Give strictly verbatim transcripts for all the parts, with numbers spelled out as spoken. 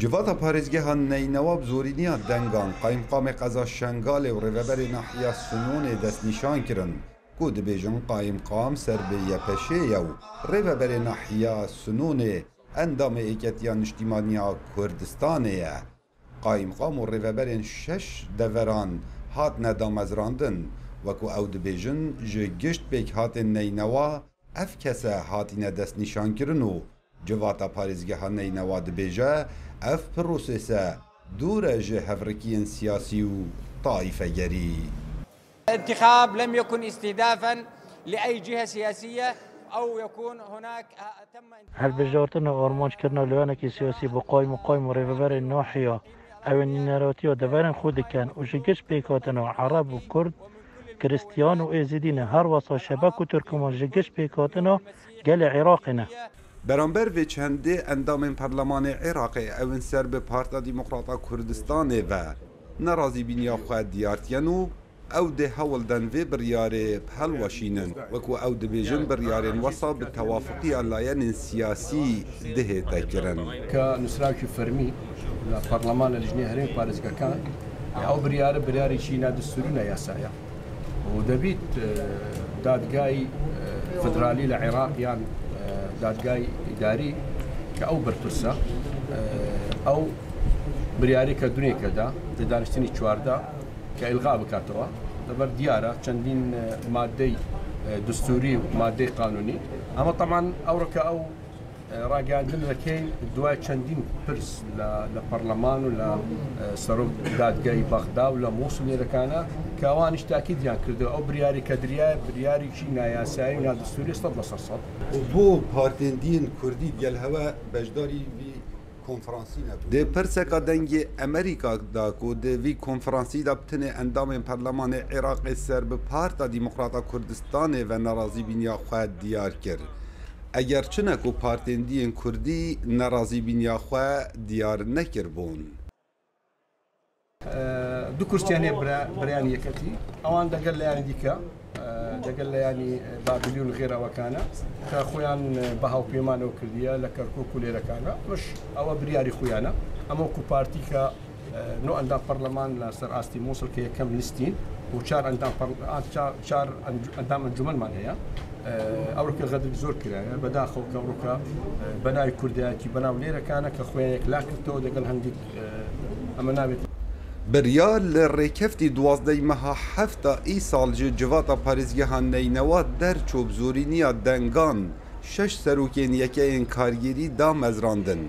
Civata parêzgeha Neynewa bi zorîniya dengan qayîmqamê qeza Şengalê û rêveberê nahiya Sinûnê destnîşan kirin ku dibêjin qayîmqam ser bi Y P Ş'ê ye û rêveberê nahiya Sinûnê endamê Êketiya Niştîmaniya Kurdistanê ye. Qayîmqam û rêveberên şeş deveran hatine damezrandin. Wekû ew dibêjin, ji gişt pêkhatên Neynewa ev kese hatine destnîşankirin û Civata parêzgeha Neynewa dibêje, ev prosese dûr e ji hevrikiyên siyasî û taîfegerî. الانتخاب لم يكن استهدافا لأي جهة سياسية أو يكون هناك تم انتخاب. Hilbijartina armanckirina liwanekî siyasî bi qayîmqam û rêveberên nahiya ew ê nîneratiya deverên xwe dikin û ji giş pêkhatina Ereb û Kurd, Kristiyan û Êzidî ne, her wesa Şebek û Turkman ji giş pêkhatina gelê Iraqê ne. Beramber vê çendê endamên Perlemanê Iraqê ew ên ser bi Parta Demokrata Kurdistanê ve nerazîbîniya xwe diyar dikin û ew dê hewl den vê biryarê bi helweşînin. Wekû ew dibêjin, biryarên wisa bi tewafiqiya layenên siyasî dihête kirin. کە نووسراوێکی فەرمی لە پەرلەمان لە لیژنەی هەرێمی پارێزگەکان، ئەو بریارە بریارێکی نادستوری نایاسایە و دەبیت، ئە، دادگای، ئە، فدرالی لە عێراق یان، ئە، دادگای ئیداری کە ئەو بەرپرسە، ئە، ئەو بریاری کە دونێکەدا لە دانیشتنی چواردە کە ئیلغا بکاتەوە، لەبەر دیارە چەندین، ئە، مادەی، ئە، دستوری و مادەی قانونی. ئەمە تەمان ئەو ڕکە ئەو، ئە، ڕاگەاندن دەکەین دوای چەندین پرس لە، لە پەرلەمان و لە، ئە، سەرۆک دادگای بەغدا و لە مووسڵ لێرەکانە کە ئەوانیش تاکیدیان کردو ئەو بریاری کە دریایە بریاریکی نایاسایی و نادستوری سەد لە سەد. بۆ پارتێندین کوردی گەل هەوە بەشداری وی konferansî nebû. Di pirseka Dengê Amerîka de ku di vî konferansî de bi tinê endamên Perlemanê Iraqê ser bi Parta Demokrata Kurdistanê ve nerazîbîniya xwe diyar kir. Eger çi ne ku partên diyên Kurdî nerazîbîniya xwe diyar nekiribûn. دوو کورسیان هەیە برا-، برایانی یەکەتی، ئەوان دەگەل لایەنی دیکە، ئە، دەگەل لایەنی بابلیون غێراوەکانە کە خۆیان بە هاوپەیمانەوە کردیە لە کەرکووک و لێرەکانە. مش ئەوە بریاری خۆیانە. ئەمە وەکو پارتی کە، ئە، نۆ ئەندام پەرلەمان لە سەر ئاستی مووسڵ کە یەکەم لیستین و چار ئەندام پەرل-، ئا-، چا-، چار ئەنج-، ئەندام ئەنجومەنمان هەیە. ئە، ئەو ڕکە غەدر زۆر کرایە. بەداخەوە کە ئەو ڕکە، ئە، بەناوی کوردایەتی، بەناو لێرەکانە کە خۆیان یەکلا کردەوە دەگەڵ هەندێک، ئە، ئەمە نابێت. Biryar li rêkeftî duwazdeh meha hefta îsal ji civata parêzgeha Neynewa derçû bi zorîniya dengan şeş serokên yekeyên kargêrî damezrandin.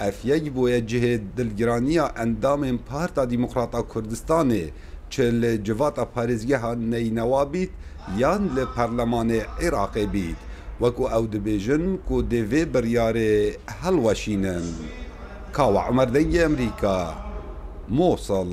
Ev yek bûye cihê dilgiraniya endamên Parta Demokrata Kurdistanê, çi li civata parêzgeha Neynewa bît yan li Perlemanê Iraqê bît, wekû ew dibêjin ku dê vê biryarê helweşînin. Kawa Umer, Dengê Emerîka, Mosul.